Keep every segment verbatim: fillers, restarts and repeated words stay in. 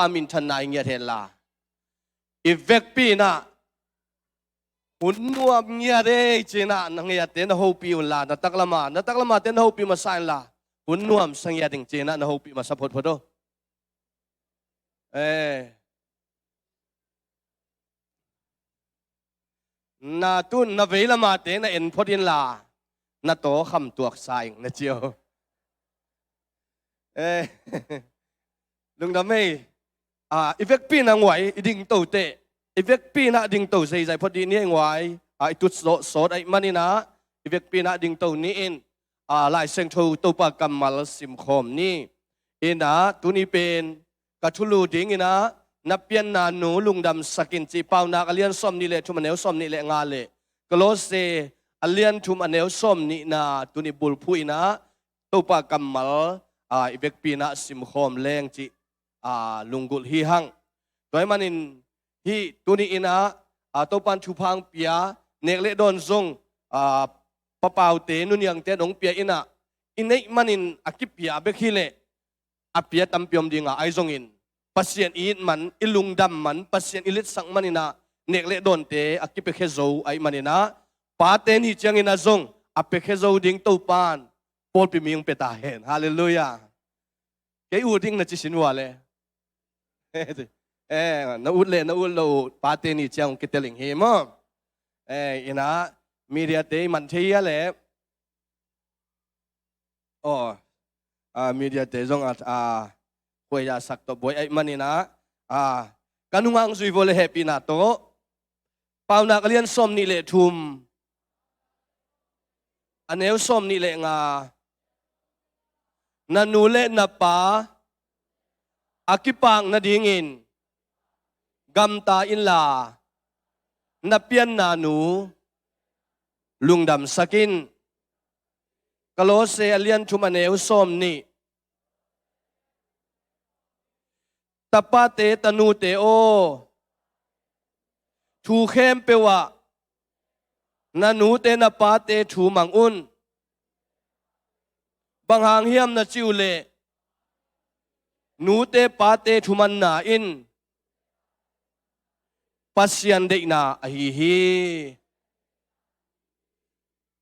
a minthanna i ngiat henla, i vekpi inah hun nuam ngiat ei ci-inah na ngiatte na hopih unla, na taklama na taklamate na hopih masa inla, hun nuamsa ngiat ing ci-inah na hopih masa photphot aw. Eh. Na tun na veilamate na en phot inla, na taw kham tuaksa ing na ci aw. Eh, lungdam ei. Ah, i vekpi inah nguai i dingto teh, i vekpi inah dingto zeizai phot dih ni ei nguai. Ah, i tut sawt sawt ahih maninah i vekpi inah dingto ni in, ah, Lai Siangtho Topa kammal simkhawm ni. Inah tuni pen ka thulu dinginah na pianna nu lungdamsak in ci Paunak a lian sawmnih le thum a neu sawmnih le nga le Kolose a lian thum a neu sawmnihna tuni bulphuh inah Topa kammal, ah, i vekpi inah simkhawm leng cih, ah, lunggulh hi hang. Tua ahih manin hih tuni inah, ah, Topan thupha hong pia, nek le dawn zong, ah, papaute nuniangte in hong pia inah, i neih manin a kipia bek hileh a pia tampi om dinga, ahi zongin Pasian i it man, i lungdam man, Pasian i litsak maninah nek le dawnte a kipiakhia zo ahih maninah, Pate Ni cianginah zong a piakhia zo ding Topan pawlpi mi hong pia ta hen. Halleluiah. Kei ut ding na ci sin vua le. Eh, na ut le na ut lo uh, Pate Ni ciang hong kitel ing hi maw. Eh, inah mediate i man thei hia le. Aw, ah, mediate zong a, ah, khuaiza sak tawh buai ahih maninah, ah, ka nungah hong zui vua le hehpihna tawh. Paunak a lian sawmnih le thum a neu sawmnih le nga. Na nu le na pa a kipak nadingin gamta inla, na pianna nu lungdamsak in. Kolose a lian thum a neu sawmnih. Tapate tanute aw, thu khempeuh ah na nute na pate thu mang un. Bang hang hiam na cih uh leh, nute pate thumanna in Pasian deihna ahi hi.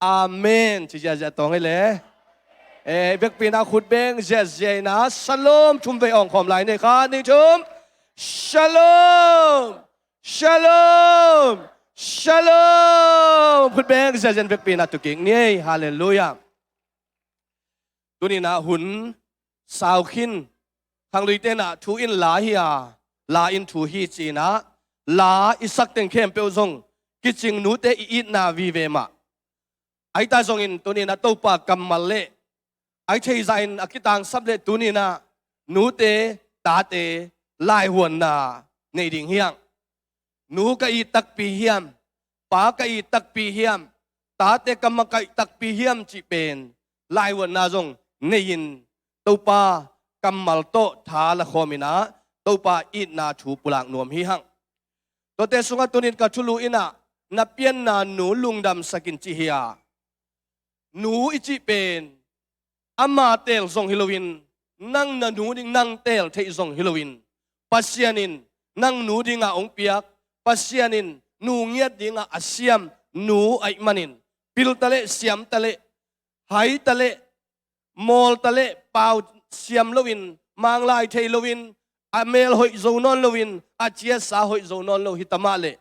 Amen. Ci ziahziah tawng hi le. Eh, vekpi inah khut beng ziahziah inah Shalom thum vei awng khawm lai ni, khat, nih, thum. Shalom. Shalom. Shalom. Khut beng ziahziah in vekpi inah tu kik ni. Halleluiah. Tuni inah hun sau khin, khangluite inah thu in la hi a, la in thu hi ci-inah, la i sak teng khempeuh zong kicing nute i itna vive mah. Ahi ta zongin tuni inah Topa kammal le ahi theizah in a kitangsap le tuni inah nute, tate laihuanna nei ding hi hang. Nu ka it takpi hiam, pa ka it takpi hiam, tate ka makaih takpi hiam cih pen laihuanna zong nei-in Topa kammal tawh tha la khawm inah Topa itna thu pulak nuam hi hang. Tuate sungah tunin ka thulu inah na pianna nu lungdamsak in ci hi a. Nu i cih pen ama teel zong hi loin, nang na nu ding nang teel theih zong hi loin, Pasian in nang nu dingah hong piak, Pasian in nu ngiat dingah a siam nu ahih manin, pil ta leh, siam ta leh, hai ta leh, mawl ta leh, pau siam loin, manglai thei loin, a mel hoih zo nawn loin, a ciasa hoih zo nawn lo hi ta mah leh,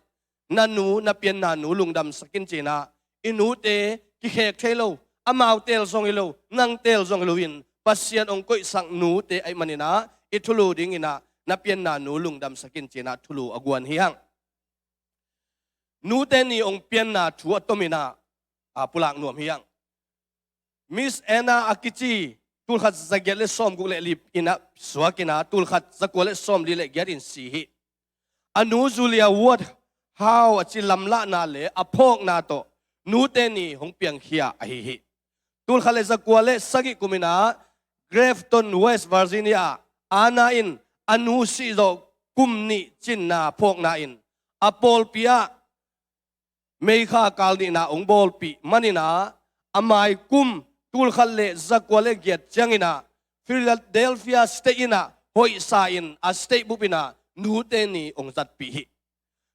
na nu, na pianna nu lungdamsak in ci-inah, i nute kikhek thei lo, amau teel zong hi lo, nang teel zong hi loin, Pasian hong koihsak nute ahih maninah, i thulu dinginah, na pianna nu lungdamsak in ci-inah thulu a guan hi hang. Nute ni hong pianna thu a tominah, a pulak nuam hi hang. Miss Anna a kici, tulkhat zagiat le sawmguk le li inah suak inah, tulkhat zakua le sawmli le giat in si hi. A nu Julia Ward Howe a ci lamlahna le a phawkna tawh nute ni hong piangkhia ahi hi. Tulkhat le zakua le sagih kum inah Grafton, West Virginia ah Anna in a nu sihzawh kum nih cinna phawkna in a pawlpi ah meikha kal nihna hong bawlpih maninah, a mai kum tulkhat le zakua le giat cianginah Philadelphia State inah hoihsa in a state bup in ah nute ni hong zatpih hi.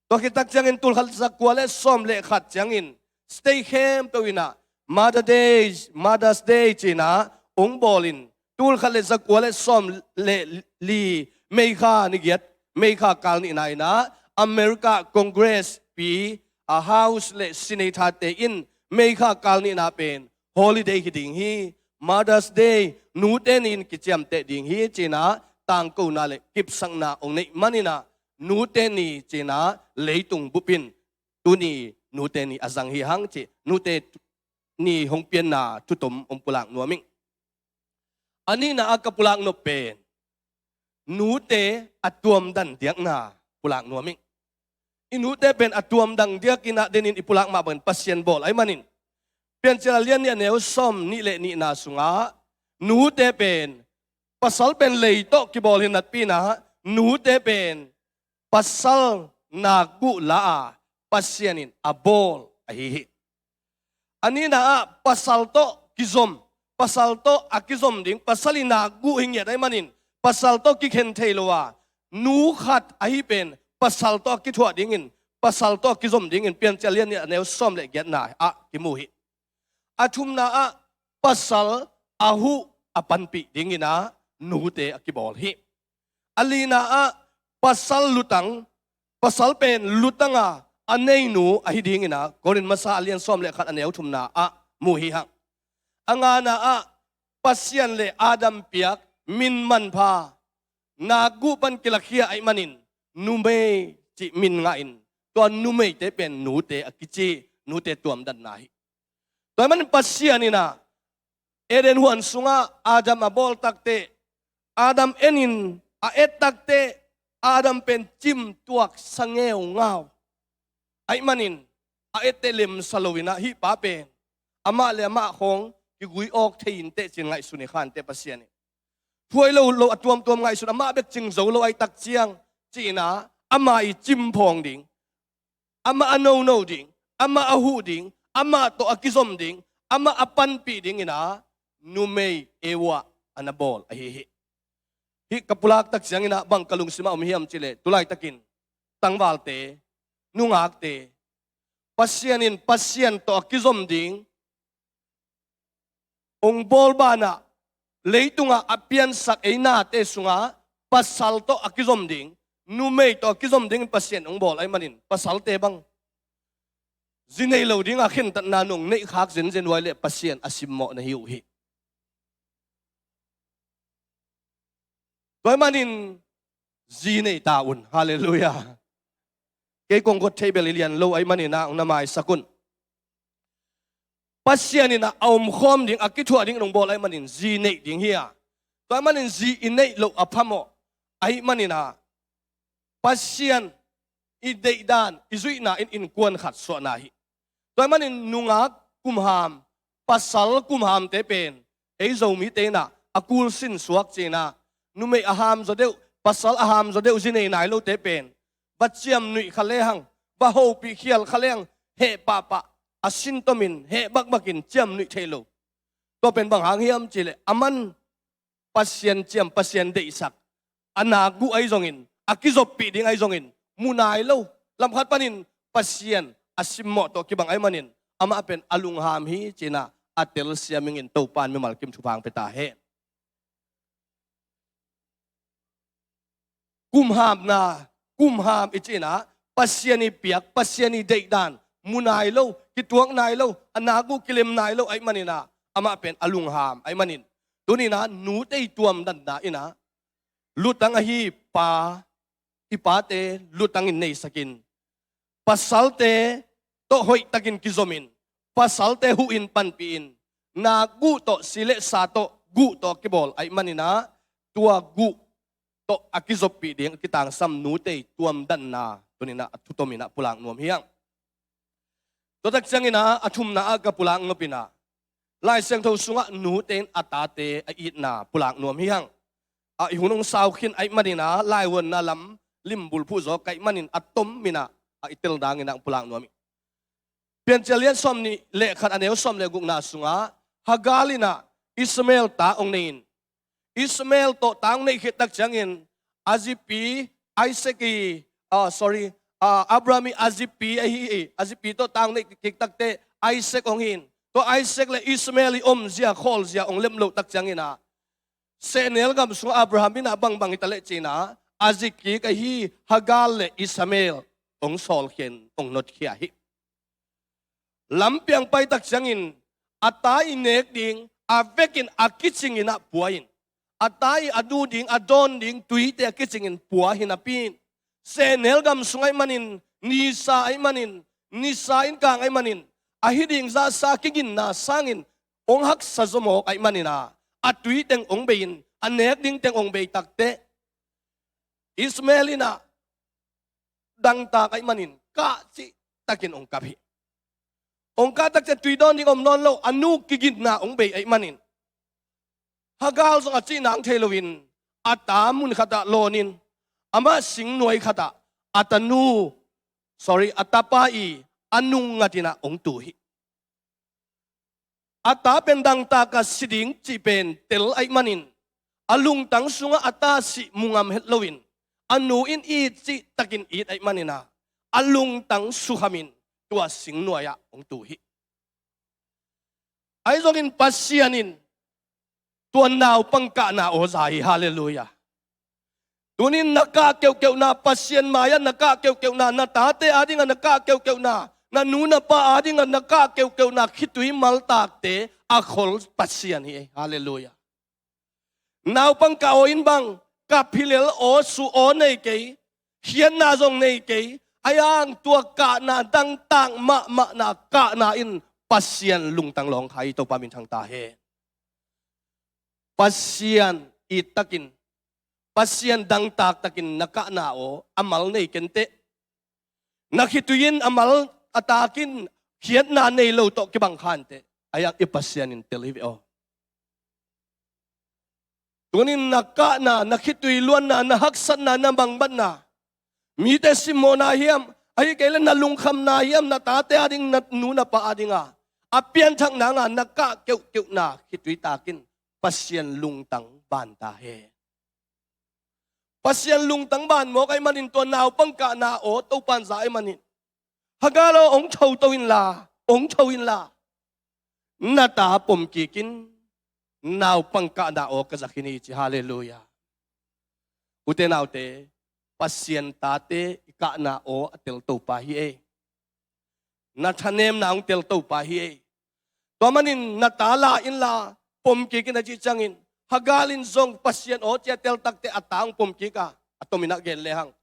Tua khit tak ciangin tulkhat zakua le sawm le khat ciangin state khempeuh in ah Mother Day, Mother's Day ci-in ah hong bawl in, tulkhat le zakua le sawm le li May kha ni giat, May kha kal nihna in ah America Congress pi, a House le Senate-te in May kha kal nihna pen holiday hi ding hi, Mother's Day, nute ni in kiciamteh ding hi ci-in ah tangkona le kipsakna hong neih manin ah nute ni ci-in ah leitung bup in tuni nute ni a zang hi hang ci, nute ni hong pianna thutom hong pulak nuam ing. A nihna ah ka pulak nop pen nute a tuamdan diakna pulak nuam ing. I nute pen a tuamdan diak in ah denin i pulak mah bangin Pasian bawl ahih manin, Piancil a lian nih a neu sawm nih le nihna sungah nute pen, pasal pen lei tawh kibawl hi natpi in ah nute pen pasal nakguh la a Pasian in a bawl ahi hi. A nihna ah pasal tawh kizom, pasal tawh a kizom ding, pasal i nakguh hi ngiat ahih manin pasal tawh kikhen thei lo a, nu khat ahi pen pasal tawh a kithuah dingin, pasal tawh a kizom dingin Piancil a lian nih a neu sawm le giatna ah kimu hi. A thumna ah pasal a huh a panpih dingin ah nute a kibawl hi. A lina ah pasal lutang, pasal pen lutang a a neinu ahi dingin ah Korin masa a lian sawm le khat a neu thumna ah mu hi hang. A ngana ah Pasian le Adam piak min manpha, nakguh pan kilakhia ahih manin numei cih min ngah in, tua numeite pen nute a kici, nute tuamdanna hi. Tua ahih manin Pasian in ah Eden huan sungah Adam a bawl takteh, Adam enin a et takteh, Adam pen cimtuak sa ngeungau ahih manin, a etteh lemsa lo in ah hih pa pen amah le amah khawng kigui awk thei inteh ci-in ngaihsun hi khanteh Pasian in. Thuai lo lo a tuamtuam ngaihsun, amah bek cing zo lo ahih tak ciang ci-in ah ama i cimphawng ding, amah a nono ding, amah a huh ding, amah tawh a kizom ding, amah a panpih dingin ah numei Eva a na bawl ahi hi. Hih ka pulak tak ciangin ah bang ka lungsimah om hiam cih leh, tu laitakin tangvalte, nungakte, Pasian in Pasian tawh a kizom ding hong bawl banah, leitungah a piansak ei nate sungah pasal tawh a kizom ding, numei tawh a kizom dingin Pasian hong bawl ahih manin, pasalte bang zi nei lo dingah khentatna nong neih khak zenzen uh leh Pasian a simmawh na hi uh hi. Tua ahih manin zi nei ta un. Halleluiah. Kei kong khuat thei bel i lian lo ahih manin ah hong na maisak un. Pasian in ah a omkhawm ding, a kithuah ding nong bawl ahih manin zi neih ding hi a. Tua ahih manin zi i neih loh a phamawh ahih manin ah Pasian i deihdan, i zuihna in innkuan khat suahna hi. Tua ahih manin nungak kumham, pasal kumhamte pen ei Zomite in ah a kulsin suak ci-in ah, numei a hamzaw deuh, pasal a hamzaw deuh zi nei nai lote pen va ciamnuih kha lehang, va hopih khial kha lehang, heh pahpah, a sintomin heh bakbakin ciamnuih thei lo. Tua pen bang hang hiam cih leh, a man Pasian ciam, Pasian deihsak, a nakguh ahi zongin, a kizoppih ding ahi zongin mu nai lo. Lamkhat panin Pasian a simmawh tawh kibang ahih manin, amah pen a lungham hi ci-in ah a telsiam ingin, Topa in mimal kim thupha hong pia ta hen. Kumhamna, kumham i cih in ah Pasian i piak, Pasian i deihdan mu nai lo, kituak nai lo, a nakguh kilem nai lo ahih manin ah amah pen a lungham ahih manin, tuni in ah nute i tuamdanna in ah lutang ahi pa, i pate lutangin neisakin, pasalte tawh hoihtakin kizomin, pasalte huhin panpihin, nakguh tawh, si le sa tawh, guh tawh kibawl ahih manin ah, tua guh tawh a kizoppih ding a kitangsam nute i tuamdanna tuni in ah a thutom in ah pulak nuam hi hang. Tua tak ciangin ah a thumna ah ka pulak nop in ah, Lai Siangtho sungah nute in a tate a itna pulak nuam hi hang. A i hun hong sau khin ahih manin ah, laivuanna lam limbulphuh zaw ka hih manin a tom in ah a i tel dangin ah pulak nuam hi. Piancil a lian sawmnih le khat a neu sawm le gukna sungah Hagar in ah Ishmael ta hong nei in, Ishmael tawh tang neih khit tak ciangin a zipi Isaac i, ah, sorry, ah, Abraham i a zipi ahi, a zipi tawh tang neih kik takteh Isaac hong hi in, tua Isaac le Ishmael i omzia khawlzia hong lem loh tak ciangin ah, sehnel gam sungah Abraham in ah bangbang hi ta leh ci-in ah, a zi kik ahi Hagar le Ishmael hong sawlkhia in hong notkhia hi. Lampiang pai tak ciangin a ta i nek ding a vekin a kicing in ah pua in, a ta i a du ding a dawn ding tuite a kicing in pua hi napi in, sehnel gam sung ahih manin, nisa ahih manin, nisa in kang ahih manin, ahi ding zahsa kiginna sangin hong haksa zaw mawk ahih manin ah, a tui teng hong bei in, a nek ding teng hong bei takteh Ishmael in ah dangtak ahih manin kah cihtakin hong kap hi. Hong kah tak ciang tui dawn ding om nawn lo, a nu kiginna hong bei ahih manin Hagar zong a cih nang thei loin a ta mun khatah lawnin, amah singnuai khatah a tanu, sorry, a tapa i a nung ngatin ah hong tu hi. A ta pen dangtak a si ding cih pen tel ahih manin, a lungtang sungah a ta sih mu ngam het loin, a nu in it cihtakin it ahih manin ah, a lungtang sukhamin tua singnuai-ah hong tu hi. Ahi zongin Pasian in tua naupang kahna aw za hi. Halleluiah. Tunin na kah keuhkeuhna, Pasian mai-ah na kah keuhkeuhna, na tate adingah na kah keuhkeuhna, na nu na pa adingah na kah keuhkeuhna khitui maltakte a khol Pasian hi. Halleluiah. Naupang kah aw in bang, kap hi lel aw, su aw nei kei, khiatna zong nei kei, ahi hang tua kahna dangtak mahmahna kahna in Pasian lungtang lawng kha hi. Topa minthang ta hen. Pasian ittakin, Pasian dangtaktakin na kahna aw a mal nei kenteh, na khitui in a mal a takin khiatna nei lo tawh kibang khanteh, ahi hang i Pasian in tel hi ve aw. Tunin na kahna, na khitui luanna, na haksatna, na mangbatna, mite simmawhna hiam, ahih kei leh na lungkhamna hiam, na tate ading, na nu na pa adinga a pianthak nanga na kah keuhkeuhna khitui takin Pasian lungtang ban ta hen. Pasian lungtang ban mawk ahih manin tua naupang kahna aw Topa in za ahih manin, Hagar aw, hong tho to inla, hong tho inla, na ta pom kik in, naupang kahna aw ka za khin hi ci. Halleluiah. Ute naute, Pasian tate i kahna aw a tel Topa hi ei. Na thanemna hong tel Topa hi ei. Tua manin na ta la inla, pom kik in a cih ciangin, Hagar in zong Pasian aw ci a tel takteh a ta hong pom kik a, a tomin ah gen lehang,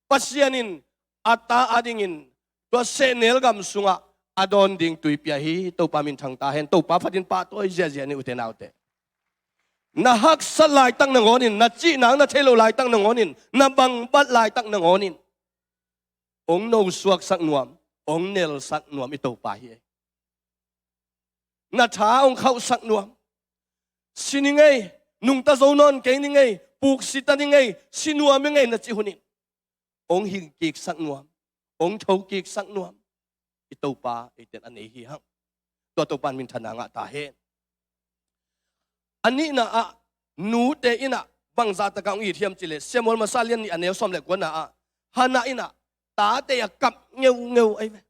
Pasian in a ta adingin tua sehnel gam sungah a dawn ding tui pia hi. Topa minthang ta hen. Topa phatin pahtawi ziahziah ni ute naute. Na haksat laitak nangawnin, na cih nang na thei lo laitak nangawnin, na bangbat laitak nangawnin, hong nosuaksak nuam, hong nelsak nuam i Topa hi ei. Na tha hong khauhsak nuam. Si ning ei, nungta zo nawn kei ning ei, puksita ning ei, si nuam ing ei na cih hunin, hong hing kiksak nuam, hong tho kiksak nuam i Topa eiten a nei hi hang. Tua Topa in minthanna ngah ta hen. A nihna ah, nute in ah bangzah takah hong it hiam cih leh, Samuel masa lian nih a neu sawm le kuana ah, Hannah in ah tate a kap ngeungeu ahi ve.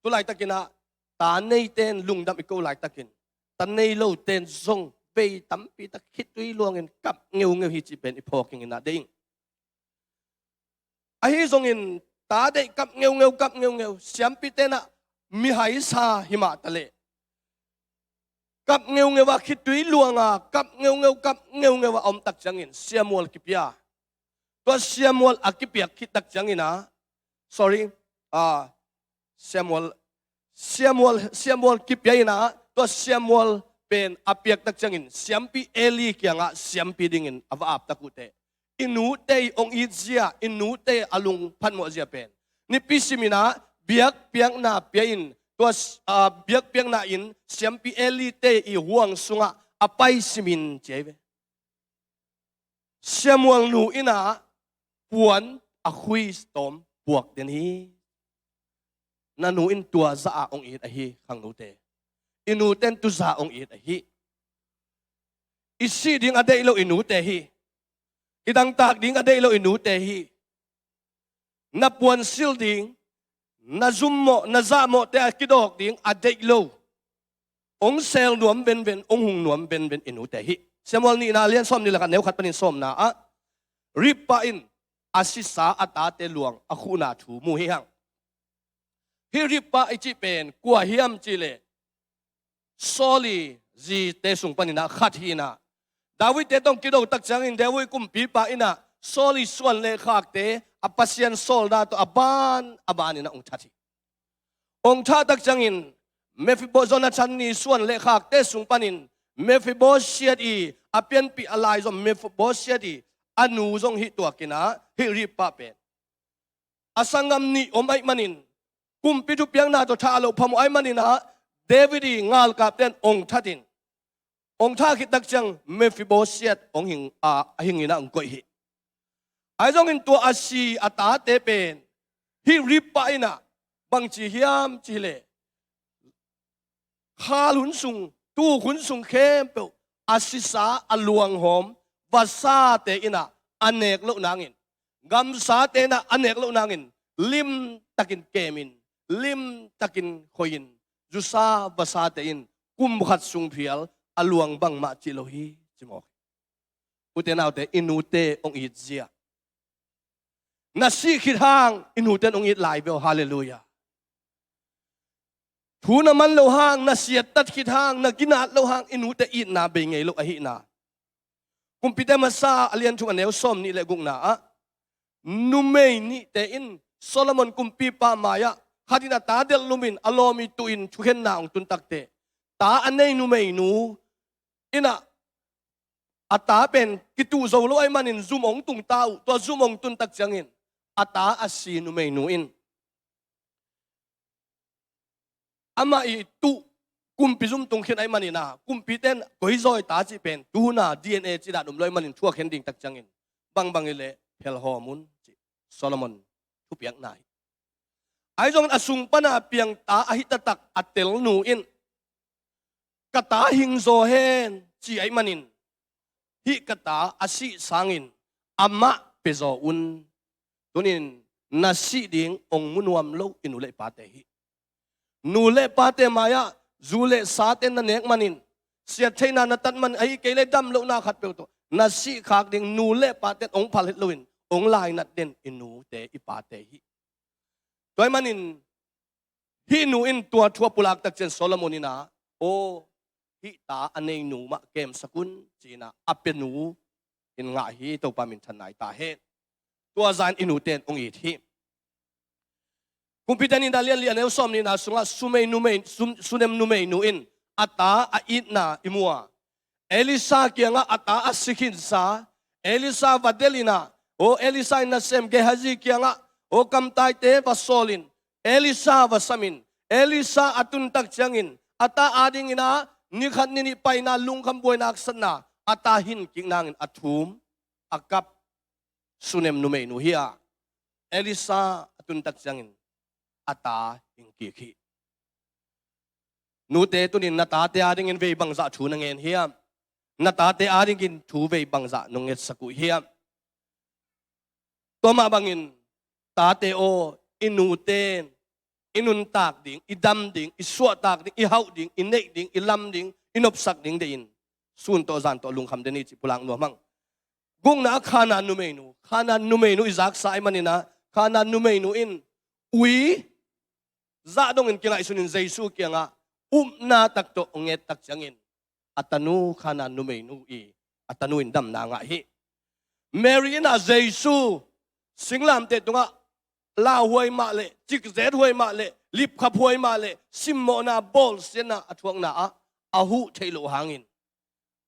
Tu laitakin ah, ta neiten lungdam i ko laitakin, ta nei loten zong vei tampi tak khitui luangin kap ngeungeu hi cih pen i phawk ing in ah deih ing. Ahi zongin ta deih kap ngeungeu, kap ngeungeu, siampite in ah mihaisa hi mah ta leh, kap ngeungeu a khitui luanga kap ngeungeu, kap ngeungeu a om tak ciangin Samuel kipia. Tua Samuel a kipiak khit tak ciangin ah, sorry, ah, Samuel, Samuel, Samuel kipia in ah, tua Samuel pen a piak tak ciangin siampi Eli kiangah siampi dingin a va ap tak uh teh, i nute i hong itzia, i nute a lung phatmawhzia pen, nipi simin ah biakpiakna pia in, tua, ah, biakpiakna in siampi Elite i huang sungah a pai simin ci ahi ve. Samuel nu in ah puan a khui tawm puak den hi. Na nu in tua zah a hong it ahi, khangnute. I nute in tu zah a hong it ahi. I sih ding a deih lo i nute hi. I dangtak ding a deih lo i nute hi. Na puansilh ding, na zummawh, na zahmawhte a kidawk ding a deih lo, hong sel nuam venven, hong hung nuam venven i nute hi. Samuel nihna lian sawm nih le khat, neu khat panin sawmna ah, Ribka in a sisa a tate luang a khuhna thu mu hi hang. Hih Ribka i cih pen kua hiam cih leh, Saul i zite sung panin ah khat hi in ah, David-te tawh hong kido tak ciangin David kumpipa in ah Saul i suan le khakte a Pasian sawlna tawh a ban a banin ah hong that hi. Hong thah tak ciangin Mephibosheth, Jonathan i suan le khakte sung panin Mephibosheth i a pianpih a lai zong Mephibosheth i a nu zong hih tuak in ah, hih Ribka pen a sanggam nih om ahih manin, kumpi thupiakna tawh thah lo phamawh ahih manin ah, David i ngalkapte in hong that in, hong thah khit tak ciang Mephibosheth hong hing, a, a hing in ah hong koih hi. Ahi zongin tua a si a tate pen, hih Ribka in ah bangci hiam cih leh, khal hun sung, tuk hun sung khempeuh a sisa a luanghawm vasate in ah a nek loh nangin, gamsate in ah a nek loh nangin, limtakin kemin, limtakin khoihin, zusa vasate in kum khat sung phial a luang bangmah cih lo hi, ci mawk hi. Ute naute, i nute hong it zia. Na sih khit hang i nute in hong it lai ve aw. Halleluiah. Thu na man loh hang, na siattat khit hang, na ginat loh hang i nute itna bei ngei lo ahihna. Kumpite Masa a lian thum a neu sawm nih le gukna ah, numei nihte in Solomon kumpipa mai-ah khat in a ta delhlumin a lawm i tuhin thukhenna hong tun takteh, ta a nei numeinu in ah a ta pen kituh zo lo ahih manin zum hong tung ta uh. Tua zum hong tun tak ciangin a ta a si numeinu in amah i tuh kumpi zum tung khin ahih manin ah, kumpite in koi zawi ta cih pen tuhun a D N A cih dan um lo ahih manin thuak khen ding tak ciangin, bangbang i leh phelhawm un cih Solomon thupiakna hi. Ahi zongin a sung pana piang ta ahi taktak a telnu in, ka ta hing zaw hen ci ahih manin, hih ka ta a sih sangin amah pia zaw un. Tunin na sih ding hong mu nuam lo i nu le i pate hi. Nu le pate mai-ah zu le sate na nek manin, siattheihna na tat manin, ahih kei leh damlohna khatpeuh tawh na sih khak ding nu le pate in hong phal het loin hong lainat den i nute i pate hi. Tua ahih manin hih nu in tua thu a pulak tak ciang Solomon in ah, aw, hih ta a nei nu mah kemsak un ci-in ah a pia nu in ngah hi. Topa minthanna hi ta hen. Tua zah in i nute in hong it hi. Kumpite nihna lian li a neu sawm nihna sungah sumei numei, sum-, sunem numeinu in a ta a itna i mu a, Elisha kiangah a ta a si khinsa, Elisha va delh in ah, aw Elisha in nasem Gehazi kiangah, aw kamtaite va sawlin, Elisha va samin, Elisha a tun tak ciangin a ta adingin ah ni khat ni nih paina, lungkham buaina haksatna, a ta hin kik nangin a thum a kap sunem numeinu hi a, Elisha a tun tak ciangin a ta hing kik hi. Nute, tunin na tate adingin vei bangzah thu na ngen hiam? Na tate adingin thu vei bangzah nong ngetsak uh hiam? Tua mah bangin tate aw, i nute in i nuntak ding, i dam ding, i suahtak ding, i hauh ding, i neih ding, i lam ding, i nopsak ding deihin sun tawh zan tawh lungkham den hi cih pulak nuam hang. Gukna ah Khanaan numeinu, Khanaan numeinu i zaksa ahih manin ah, Khanaan numeinu in ui zah dongin kingaihsunin Jesu kiangah upna tak tawh hong nget tak ciangin a tanu Khanaan numeinu i a tanu in damna ngah hi. Mary in ah Jesu singlamteh tungah lauhuai mah leh, cikzet huai mah leh, lipkhap huai mah leh, simmawhna bawlsiatna a thuakna ah a huh theih loh hangin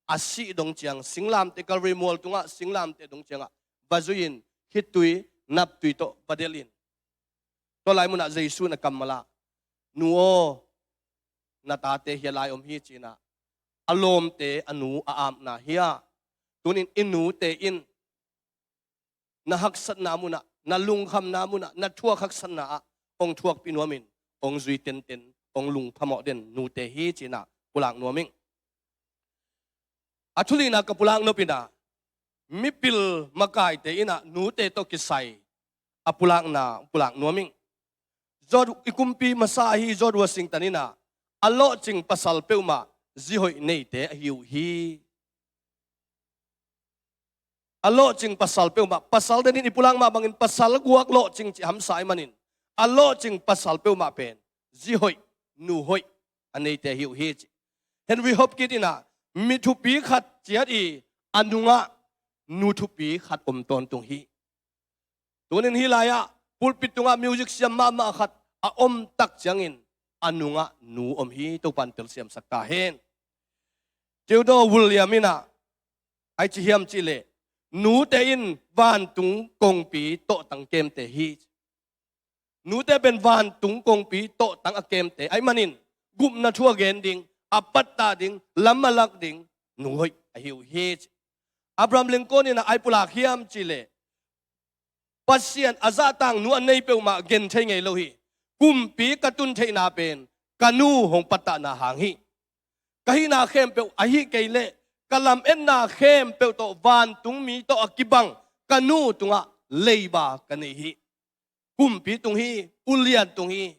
a sih dong ciang singlamteh, Calvary mual tungah singlamteh dong ciangah va zui-in, khittui naptui tawh va delhin, tua lai munah Jesu in a kammal ah, "Nu aw, na tate hia lai om hi," ci-in ah a lawmte a nu a apna hi a. Tunin i nute in na haksatna munah, na lungkhamna munah, na thuak haksatna ah hong thuakpih nuamin, hong zui tenten, hong lungphamawh den nute hi ci-in ah pulak nuam ing. A thulina ka pulak nop inah, mipil makaite inah nute tawh kisai a pulakna pulak nuam ing. George, i kumpi masa ahi George Washington inah, a lawhcing pasal peuhmah zi hoih neite ahi uh hi. A lawhcing pasal peuhmah, pasal denin i pulak mah bangin pasal guak lawhcing cih hamsa ahih manin, a lawhcing pasal peuhmah pen zi hoih, nu hoih a neite ahi uh hi ci. Henry Hopkins inah, mi thupi khat ciat i a nungah nu thupi khat om tawntung hi. Tunin hih lai-ah pulpit tungah music siam mahmah khat a om tak ciangin a nungah nu om hi. Topan telsiamsak ta hen. Theodore William inah ai ci hiam cihleh, nute in vantung kongpi tawhtang kemte hi. Nute pen vantung kongpi tawhtang a kemte ahih manin, gupna thu a gen ding, a pattah ding, lam a lak ding nu hoih ahi uh hi ci. Abraham Lincoln inah ai pulak hiam cihleh, Pasian a zahtaknu a nei peuhmah gen thei ngei lo hi. Kumpi ka tun theihna pen ka nu hong pattahna hang hi. Ka hihna khempeuh ahih kei leh ka lametna khempeuh tawh vantungmi tawh a kibang ka nu tungah leiba ka nei hi. Kumpi tung hi, ulian tung hi,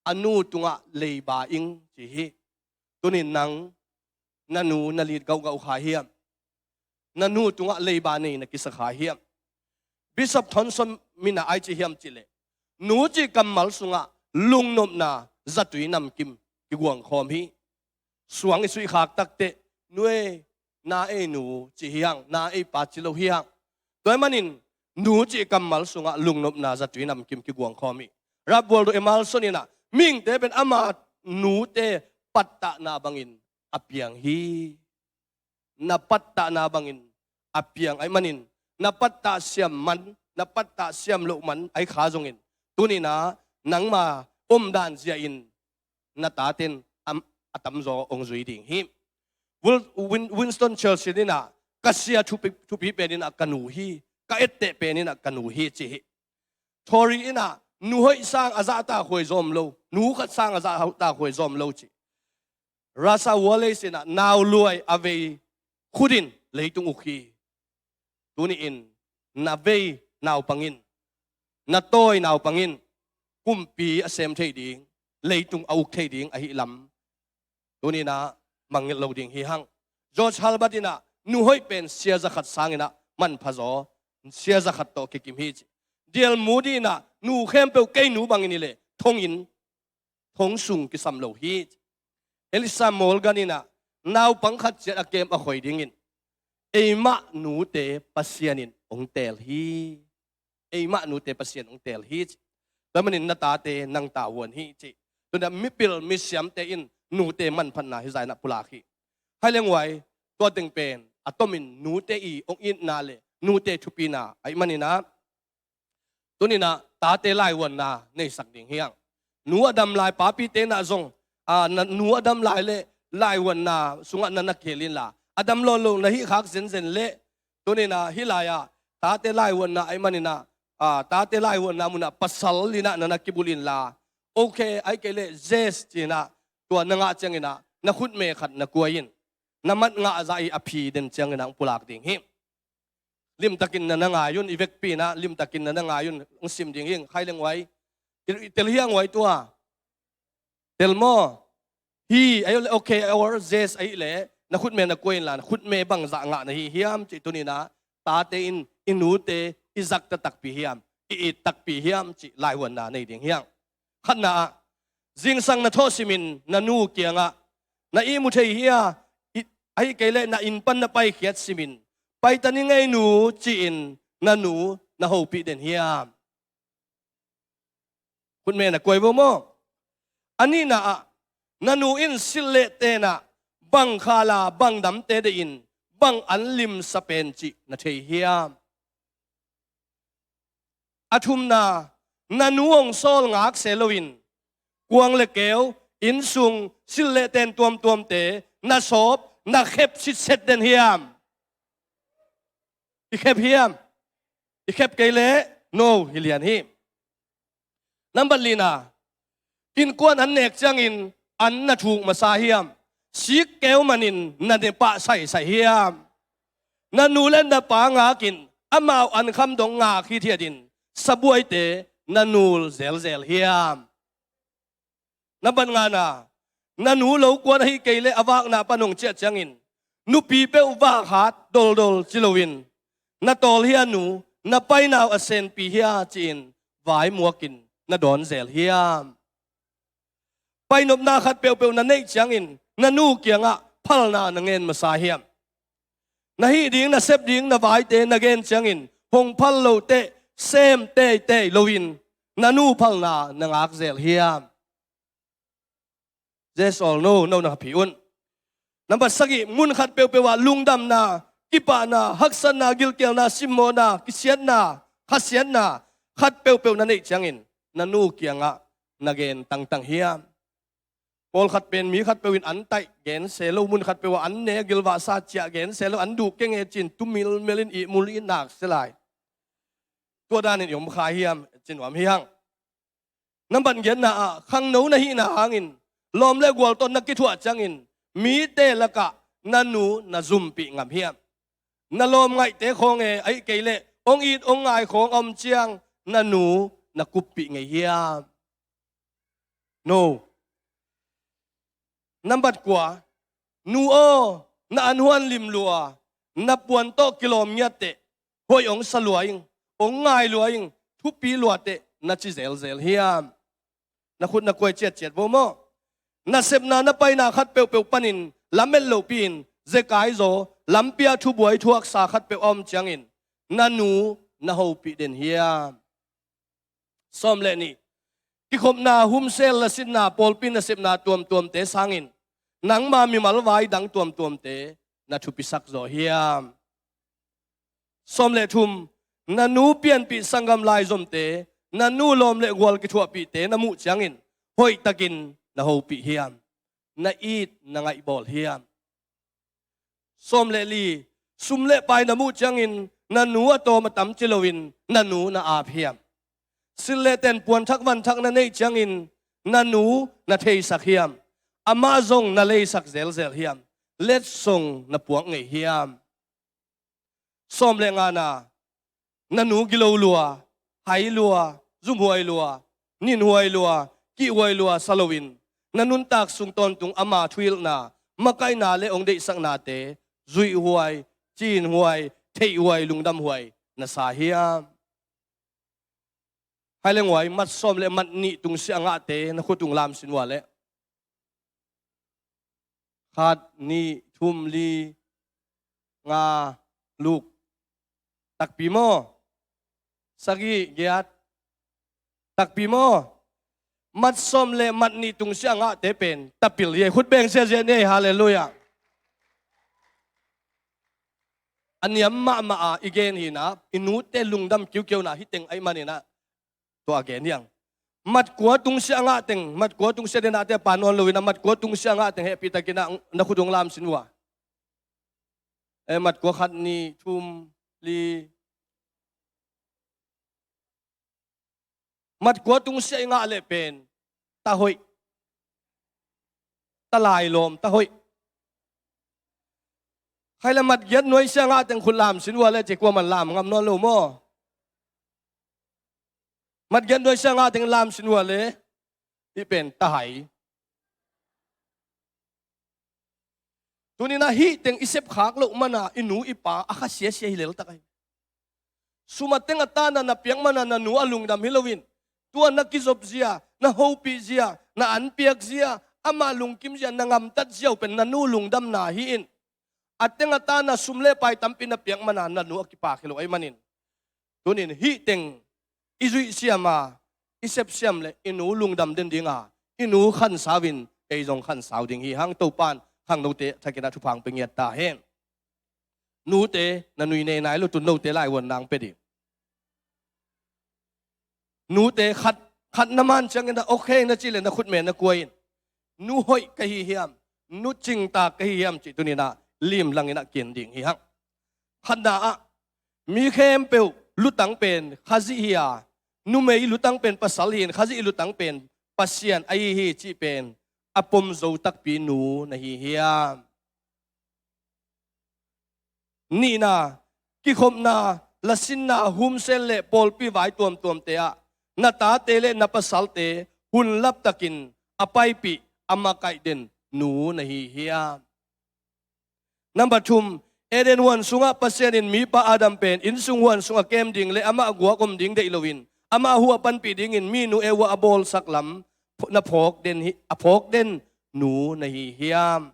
a nu tungah leiba ing ci hi. Tunin nang na nu na lit gauhgauh kha hiam? Na nu tungah leiba nei na kisa kha hiam? Bishop Thompson inah ai ci hiam cihleh, nu cih kammal sungah lungnopna zatui namkim kiguang khawm hi. Suang i suihkhak takteh, nu ei, na ei nu ci hi hang, na ei pa ci lo hi hang. Tua ahih manin nu cih kammal sungah lungnopna zatui namkim kiguang khawm hi. Ralph Waldo Emerson inah, mihingte pen ama nute pattahna bangin a piang hi. Na pattahna bangin a piang ahih manin, na pattah siam man, na pattah siam loh man ahih kha zongin, tuninah nangma omdan zia in na taten a tamzaw hong zui ding hi. Wil-, Win-, Winston Churchill inah, ka sia thupi, thupi pen inah ka nu hi, ka etteh pen inah ka nu hi ci hi. Thoreau inah, nu hoih sang a zahtakhuai zaw om lo, nu khat sang a zahtakhuai zaw om lo ci. Russell Wallace inah, nau luai a vei khut in leitung uk hi. Tuni-in na vei naupang in, na tawi naupang in kumpi a sem thei ding, leitung a uk thei ding ahih lam tuninah mangngilh lo ding hi hang. George Herbert inah, nu hoih pen sia zakhat sanginah manpha zaw, sia zakhat tawh kikim hi ci. D L Moody inah, nu khempeuh kei nu bangin hi leh thonginn, thong sung kisam lo hi ci. Elisa Morgan inah, naupang khat ciat a kem a khoi dingin eimah nute Pasian in hong teel hi. Eimah nute Pasian hong teel hi ci. Tua manin na tate nang ta huan hi ci. Tuna mipil misiamte in nute manphatna hizah inah pulak hi. Hai leng huai, tua teng pen a tomin nute i hong itna le nute thupina ahih maninah, tuninah tate laihuanna neisak ding hi hang. Nu a dam lai papite nah zong, a, na, nu a dam lai le laihuanna sungah na na kihel inla, a dam lawn lo na hih khak zenzen le, tuninah hih lai-ah tate laihuanna ahih maninah, a, tate laihuanna munah pasal inah na na kibulh inla, okay, ahih kei leh zes ci-inah tua na ngah cianginah na khutme khat na kuai in, na mat ngah zah i a phi den cianginah hong pulak ding hi. Limtakin na na ngai un, i vekpi inah limtakin na na ngai un, hong sim ding hi. Khai leng huai, i, i tel hi hang huai tua. Tel maw? Hi, ahih leh okay, or zes ahih leh na khutme na kuai inla, na khutme bangzah ngah na hi hiam cih tuninah tate in i nute i zakta takpi hiam, i it takpi hiam cih laihuanna nei ding hi hang. Khatna ah, zingsang na thawh simin na nu kiangah, na ihmu thei hi a, i, ahih kei leh na inn pan na paikhiat simin, paita ni ngei nu ci-in na nu na hopih den hiam? Khutme na kuai vo maw? A nihna ah, na nu in silh le tenah bang khala bang damte deih in bang an limsa pen cih na thei hiam? A thumna, na nu hong sawl ngak se loin kuang le keu, innsung, silh le ten tuamtuamte na sawp, na khep sitset den hiam? I khep hiam? I khep kei leh no hi lian hi. Nambat lina, innkuan an nek ciangin an na thuk masa hiam? sik keu manin na ne pah saisai hiam? Na nu le na pa ngakin amau ankham dong ngak hithiatin sabuaite na nul zelzel hiam? Nambat ngana, na nu lo kuan ahi kei le a vakna pan hong ciah ciangin nupi peuh vakhat doldol ci loin, na tawl hia nu, na painau a senpi hia ci-in vaimuakin na dawn zel hiam? Painopna khat peuhpeuh na neih ciangin na nu kiangah phalna na ngen masa hiam? Na hih ding, na sep ding, na vaite na gen ciangin hong phal lote sem teitei loin na nu phalna na ngak zel hiam? Yes or no, no na phi un. Nambat sagih, mun khat peuhpeuh ah lungdamna, kipahna, haksatna, gilkialna, simmawhna, kisiatna, khasiatna khat peuhpeuh na neih ciangin na nu kiangah na gen tangtang hiam? Pawlkhat pen mi khat peuh in an taih gense lo, mun khat peuh ah an ne, gilvahsa ciah gense lo, an duh kenge cin tumil melin ihmul i nak se lai. Tua danin i om kha hiam? Ci nuam hi hang. Nambat giatna ah, khangno na hihna hangin lawm le gual tawh na kithuah ciangin mite lakah na nu na zumpih ngam hiam? Na lawm ngaihte khawng e, ahi kei leh hong it hong ngai khawng a om ciang na nu na kuppih ngei hiam? No. Nambat kua, nu aw, na an huan lim lua, na puan tawh kilawm ngiat teh, hoih hong sa lua ing, hong ngai lua ing, thupi lua teh na ci zelzel hiam? Na khut na kuai ciatciat vo maw. Na sepna na paina khat peuhpeuh panin lamet lohpi-in zekai zaw, lampi ah thubuai thuaksa khat peuh a om ciangin na nu na hopih den hiam? Sawm le nih, kikhopna, humsel, lasinna, pawlpi nasepna tuamtuamte sangin nangma mimal vai dang tuamtuamte na thupisak zaw hiam? Sawm le thum, na nu pianpih sanggam laizomte, na nu lawm le gual kithuahpihte na muh ciangin hoihtakin na hopih hiam? Na it na ngaihbawl hiam? Sawm le li, sum le pai na muh ciangin na nu a tawm a tam ci loin na nu na ap hiam? Sil le ten, puanthak vanthak na neih ciangin na nu na theisak hiam? Amah zong na leisak zelzel hiam? Letsong na puak ngei hiam? Sawm le ngana, na nu gilo lua, hai lua, zumhuai lua, ninhuai lua, kihhuai lua sa loin na nuntak sung tawntung ama thuhilhna, makaihna le hong deihsaknate zuihhuai, cinhuai, theihhuai, lungdamhuai na sa hiam? Hai lenghuai, mat sawm le mat nih tungsiah a ngahte na khut tung lamsin ua le. Khat, nih, thum, li, nga, luk. Takpi maw? Sagih, giat. Takpi maw? Mat sawm le mat nih tungsiah a ngahte pen tapil hi. Khut beng siasia ni ei, halleluiah. A niam mahmah a i gen hi na, i nute lungdam kiukiau na hi teng ahih manin ah, tua a gen hiang. Mat kua tungsiah a ngah teng, mat kua tungsiah den a te pa nawn lo in ah, mat kua tungsiah a ngah teng hehpihtakin ah na khut tung lamsin ua. Eh, mat kua, khat, nih, thum, li. Mat kua tungsiah i ngah leh pen ta hoih, ta lailawm, ta hoih. Khai le mat giat nuaisiah a ngah teng khut lamsin ua le, ci kuaman lam ngam nawn lo maw? Mat giat nuaisiah a ngah teng lamsin ua le, hih pen ta hai. Tuni-in ah hih teng i sepkhak loh mana i nu i pa a kha siasia hi leltak ahi. Sum a teng a tana na piak mana na nu a lungdam hi loin, tua na kizop zia, na hopih zia, na an piak zia, amah lungkim zia, na ngamtat zia uh pen na nu lungdamna hi in. A teng a tana sum le pai tampi na piak mana na nu a kipak hi lo ahih manin, tunin hih teng i zuih siam a, i sep siam le i nu lungdam den ding a, i nu khansau in ei zong khansau ding hi hang. Topan khangnote thakin ah thupha hong pia ngiat ta hen. Nute, na nui nei nai lo, tun note laivuan nang pia ding. Nute, khat, khat na man ciangin ah okay na cih le na khutme na kuai in. Nu hoih ka hi hiam? Nu cingtak ka hi hiam? Cih tuni-in ah limlangin ah kin ding hi hang. Khatna ah, mi khempeuh lutang pen Khazih hi a, numei lutang pen pasal hi in, Khazih lutang pen Pasian ahi hi cih pen a pom zo takpi nu na hi hiam? Nihna, kikhopna, lasinna, humsen le pawlpi vai tuamtuamte ah na tate le na pasalte hun laptakin a paipih, a makaih den nu na hi hiam? Number thum, Eden huan sungah Pasian in mipa Adam pen innsung huan sungah kem ding le amah guak om ding deih loin amah huh a panpih dingin minu Eva a bawlsak lam na phawk den hi, a phawk den nu na hi hiam?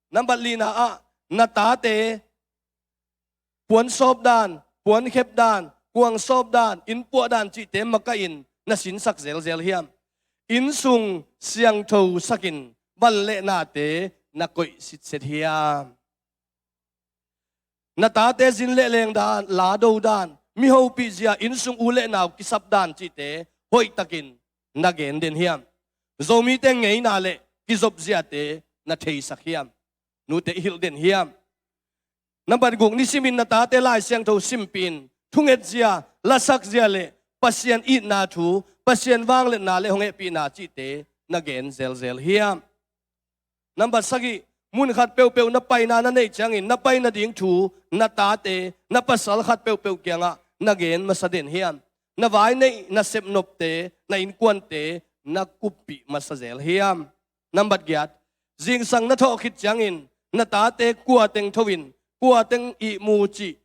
Number lina ah na tate puan sawp dan, puan khep dan, kuang sawp dan, inn puah dan cihte makaihin na sinsak zelzel hiam? Innsung siangtho sakin van le nate na koih sitset hiam? Na tate zin le leng dan, lado dan, mi hopih zia, innsung u le nau kisap dan cihte hoihtakin na gen den hiam? Zomite ngeina le kizop ziate na theisak hiam? Nute i hilh den hiam? Number guk, nisimin na tate Lai Siangtho simpih in thunget zia, lasak zia le Pasian itna thu, Pasian vangliatna le hong hehpihna cihte na gen zelzel hiam? Number sagih, mun khat peuhpeuh na paina na neih ciangin na pai nading thu na tate, na pasal khat peuhpeuh kiangah na gen masa den hiam? Na vai neih, na sepnopte, na innkuante na kuppih masa zel hiam? Number giat, zingsang na thawh khit ciangin na tate kua teng tho in kua teng ihmu cih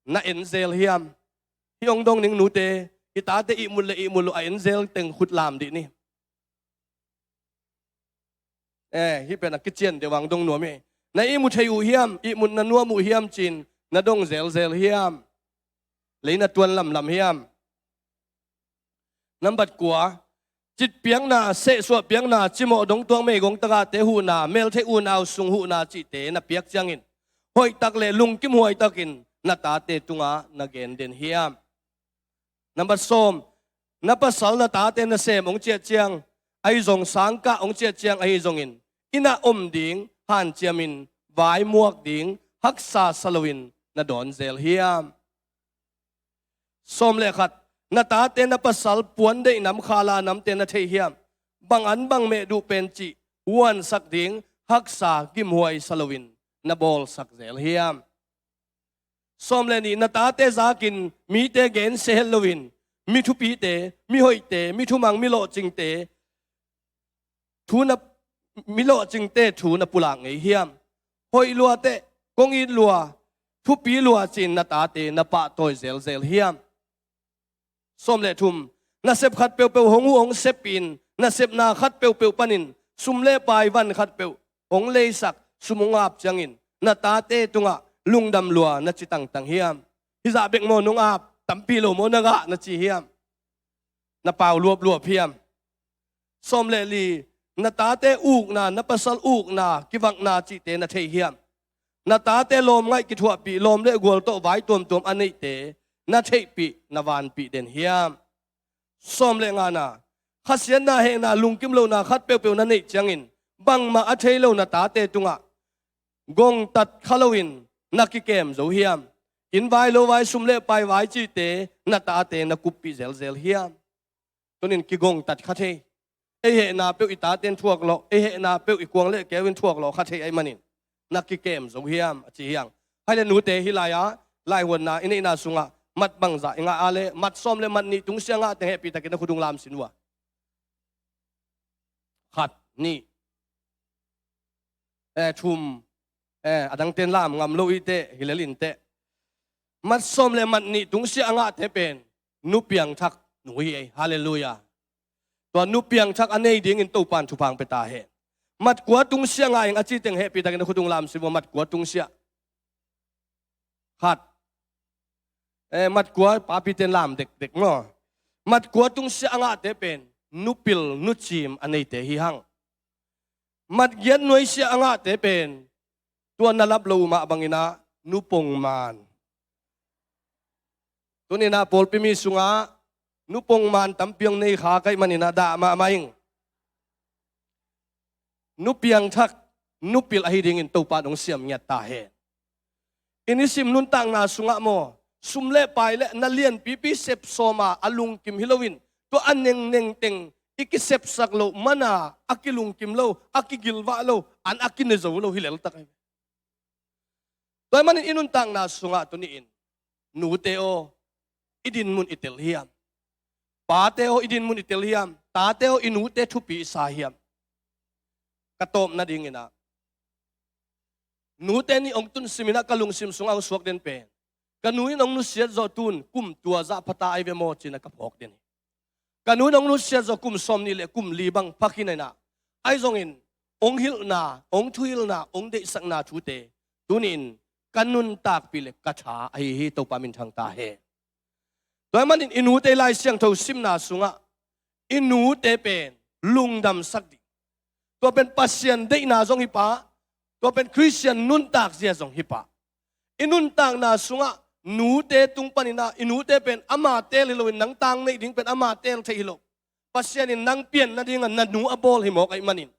na en zel hiam? Hih hong dong ning nute, i tate ihmut le ihmut lo a en zel teng khut lam dih ni. Eh, hih pen a kician deuh vang dong nuam hi. Na ihmu thei uh hiam, ihmut na nuam uh hiam cin na dong zelzel hiam? Lei na tuan lamlam hiam? Number kua, citpiakna, sehsuah piakna, cimawh dongtuang meigong tagahte huhna, meltheih unau sung huhna cihte na piak ciangin hoihtak le lungkim huaitakin na tate tungah na gen den hiam? Number sawm, na pasal na tate nasem hong ciah ciang ahi zong, sangkah hong ciah ciang ahi zongin, inn ah om ding hanciamin vai muak ding haksa sa loin na dawn zel hiam? Sawm le khat, na tate na pasal puan deih nam, khala namte na thei hiam? Bang an bang meh duh pen cih huansak ding haksa gimhuai sa loin na bawlsak zel hiam? Sawm le nih, na tate zakin mite gensia het loin mi thupite, mi hoihte, mi thumang, mi lawhcingte thu na, mi lawhcingte thu na pulak ngei hiam? Hoih lua teh, kong it lua, thupi lua cin na tate na pahtawi zelzel hiam? Sawm le thum, nasep khat peuhpeuh hong uh hong seppih in, nasepna khat peuhpeuh panin sum le pai van khat peuh hong leisak, sum hong ap ciangin na tate tungah lungdam lua na ci tangtang hiam? Hizah bek maw nong ap, tampi lo maw na gah na ci hiam? Na pau luapluap hiam? Sawm le li, na tate ukna, na pasal ukna, kivakna cihte na thei hiam? Na tate lawm ngaih kithuahpih, lawm le gual tawh vai tuamtuam a neihte na theihpih, na vanpih den hiam? Sawm le ngana, khasiatna, hehna, lungkim lohna khat peuhpeuh na neih ciangin bangmah a thei lo na tate tungah gongtat kha loin na kikem zo hiam? Inn vai, lo vai, sum le pai vai cihte na tate na kuppih zelzel hiam? Tunin kigongtat kha thei, ei hehna peuh i taten thuak lawh, ei hehna peuh i kuang le keu in thuak lawh kha thei ahih manin na kikem zo hiam a ci hiang. Hai le nute, hih lai-ah laihuanna i neihna sungah mat bangzah i ngah a le, mat sawm le mat nih tungsiah ngah teng hehpihtakin na khut ung lamsin uh a. Khat, nih, eh, thum, eh, a dangten lam ngam lo i teh, hi lel in teh. Mat sawm le mat nih tungsiah a ngahte pen nu piangthak nu hi ei. Halleluiah. Tua nu piangthak a nei dingin Topan thupha hong pia ta hen. Mat kua tungsiah ngah ing a ci teng hehpihtakin na khut ung lamsin uh a, mat kua tungsiah. Khat. Eh, mat kua, papiten lam dekdek maw. Mat kua tungsiah a ngahte pen nu pil, nu cim a neite hi hang. Mat giat nuaisiah a ngahte pen tua na lap lo uh mah bangin ah nu pongman. Tuninah pawlpi mi sungah nu pongman tampi hong nei kha ka hih maninah dah mahmah ing. Nu piangthak, nu pil ahi dingin Topan hong siam ngiat ta hen. I nisim nuntakna sungah maw, sum le pai le na lianpipi sep sawma a lungkim hi loin, tua a nengneng teng i kisepsak loh mana a kilungkim lo, a kigilvah lo, an a kine zo lo hi leltak ahi. Tua ahih manin i nuntakna sungah tuni-in nute aw, i dinmun i tel hiam? Pate aw, i dinmun i tel hiam? Tate aw, i nute thupi i sa hiam? Ka tawp nadingin ah, nute nih hong tun simin ah ka lungsim sungah hong suak den pen, ka nu in hong nusiat zawh tun kum tua zah pha ta ahi ve maw ci-in ah ka phawk den hi. Ka nu in hong nusiat zawh kum sawmnih le kum li bang pha khin in ah, ahi zongin hong hilhna, hong thuhilhna, hong deihsakna thute tuni-in ka nuntakpih le ka tha ahi hi. Topa minthang ta hen. Tua ahih manin i nute i Lai Siangtho simna sungah i nute pen lungdamsak ding, tua pen Pasian deihna zong hi pah, tua pen Khristian nuntak zia zong hi pah. I nuntakna sungah nute tung panin ah i nute pen ama teel hi loin, nang tang neih ding pen ama teel theih hi lo. Pasian in nang pian nadingah na nu a bawl hi mawk ahih manin,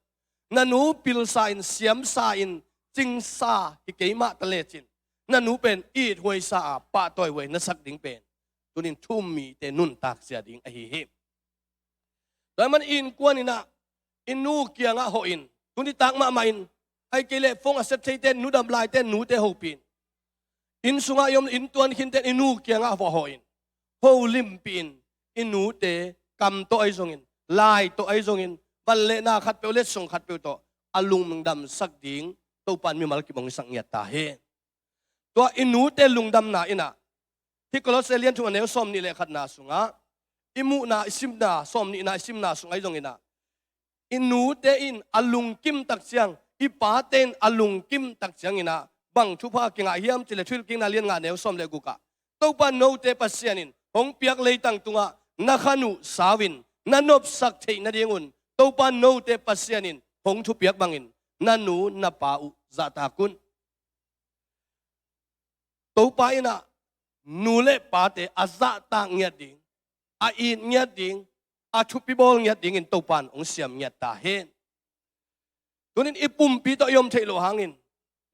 na nu pilsa in, siamsa in, cingsa hi kei mah ta lecin, na nu pen ithuaisa a pahtawihuai na sak ding pen tunin thu-um mite nuntak zia ding ahi hi. Tua ahih manin innkuan in ah i nu kiangah hawh in, tuni tak mahmah in, ahih kei leh phone a set theite, nu dam laite, nute hopih in. Inn sungah i om, inn tuan khinte in i nu kiangah hawh, hawh in, holimpih in, i nute kam tawh ahi zongin, lai tawh ahi zongin, van le na khatpeuh, letsong khatpeuh tawh a lungdamsak ding Topa in mimal kim hong hisak ngiat ta hen. Tua i nute lungdamna in ah, hih Kolose lian thum a neu sawmnih le khatna sungah, i muhna, i simna, sawmnihna i simna sungah ahi zongin ah, i nute in a lungkim tak ciang, i pate in a lungkim tak ciangin ah, bang thupha kingah hiam cih leh Thuhilhkikna lian nga neu sawm le guk ah, Topa note Pasian in hong piak leitang tungah na khan uh sau in, na nopsak theih nadingun Topa note Pasian in hong thupiak bangin na nu na pa uh zahtak un. Topa in ah nu le pate a zahtak ngiat ding, a it ngiat ding, a thupi bawl ngiat dingin Topa in hong siam ngiat ta hen. Tunin i pumpi tawh i om theih loh hangin,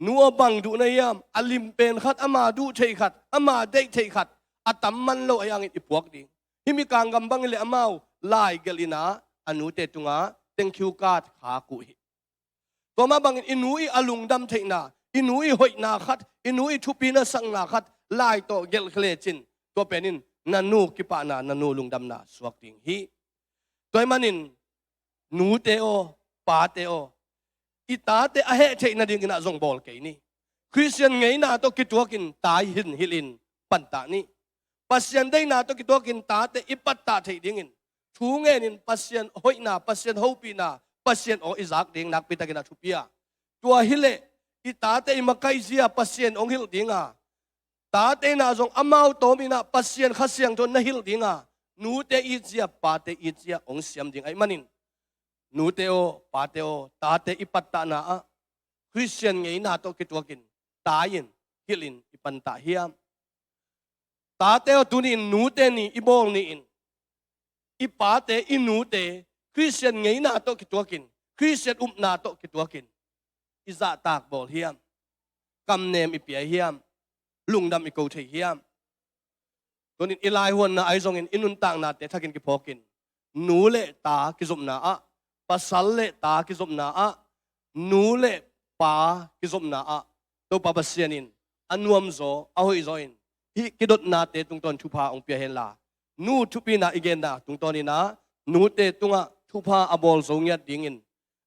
nu aw bang duh na hiam, a lim pen khat, ama duh theih khat, ama deih theih khat a tam man lo ahih hangin i puak ding. Hih mikang gam bangin le amau lai gelh in ah a nute tungah thank you card khak uh hi. Tua mah bangin i nu i a lungdam theihna, i nu i hoihna khat, i nu i thupi na sakna khat lai tawh gelh khia lecin, tua pen in na nu kipahna, na nu lungdamna suak ding hi. Tua ahih manin nute aw, pate aw, i tate a heh theih nadingin ah zong bawl kei ni. Khristian ngeina tawh kituakin ta i hin hilhin pantah ni. Pasian deihna tawh kituakin tate i pattah theih dingin thu ngenin Pasian hoihna, Pasian hopihna, Pasian aw i zak ding nakpi takin ah thupi a. Tua hileh i tate i makaih zia Pasian hong hilh ding a, tate in ah zong amau tawmin ah Pasian Kha Siangtho na hilh ding a, nute it zia, pate it zia hong siam ding ahih manin, nute aw, pate aw, tate i pattahna ah Khristian ngeina tawh kituakin ta in, hilhin i pantah hiam? Tate aw, tuni-in nute ni i bawl ni-in, i pate, i nute Khristian ngeina tawh kituakin, Khristian upna tawh kituakin i zahtak bawl hiam? Kamnem i pia hiam? Lungdam i ko thei hiam? Tunin i laihuanna ahi zongin i nuntaknate thakin kiphawkin, nu le ta kizopna ah, pasal le ta kizopna ah, nu le pa kizopna ah, Topa Pasian in a nuamzaw, a hoihzaw in hih kidotnate tungtawn thupha hong pia henla, nu thupina i genna tungtawnin ah nute tungah thupha a bawl zo ngiat dingin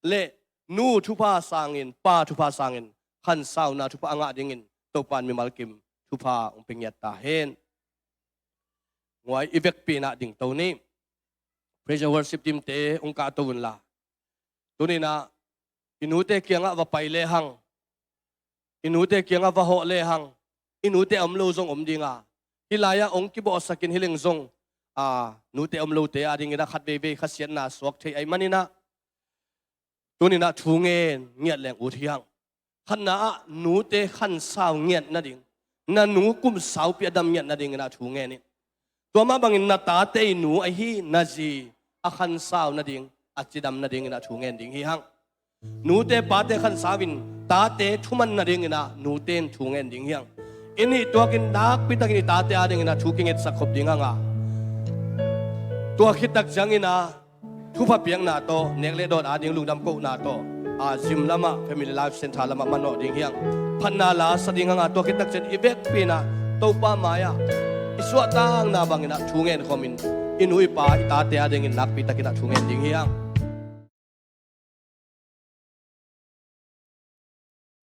le nu thupha sangin, pa thupha sangin khansauna thupha a ngah dingin Topa in mimal kim thupha hong pia ngiat ta hen. Nguai, i vekpi in ah dingto ni. Praise and worship team-te hong kahto unla, tunin ah i nute kiangah va pai lehang, i nute kiangah va hawh lehang, i nute a om lo zong om ding a, hih lai-ah hong kibawhsakin hi leng zong, a, nute a om lote adingin ah khat veivei khasiatna suak thei ahih manin ah, tunin ah thu ngen ngiat leng ut hi hang. Khatna ah, nute khansau ngiat nading, na nu kum saupi a dam ngiat nadingin ah thu ngen in. Tua mah bangin na tate i nu ahi na zi a khansau nading, a cidam nadingin ah thu ngen ding hi hang. Nute pate khansau in, tate thuman nadingin ah nute in thu ngen ding hi hang. I nih tuakin nakpi takin i tate adingin ah thu kingetsak khop ding hang a, tua khit tak ciangin ah thupha piakna tawh, nek le dawt ading lungdam kohna tawh, a, gym lamah, Family Life Center lamah manawh ding hi hang. Phatna la sa ding hang a, tua khit takciang i vekpi in ah Topa mai-ah i suahtakna bangin ah thu ngen khawmin, i nu i pa, i tate adingin nakpi takin ah thu ngen ding hi hang.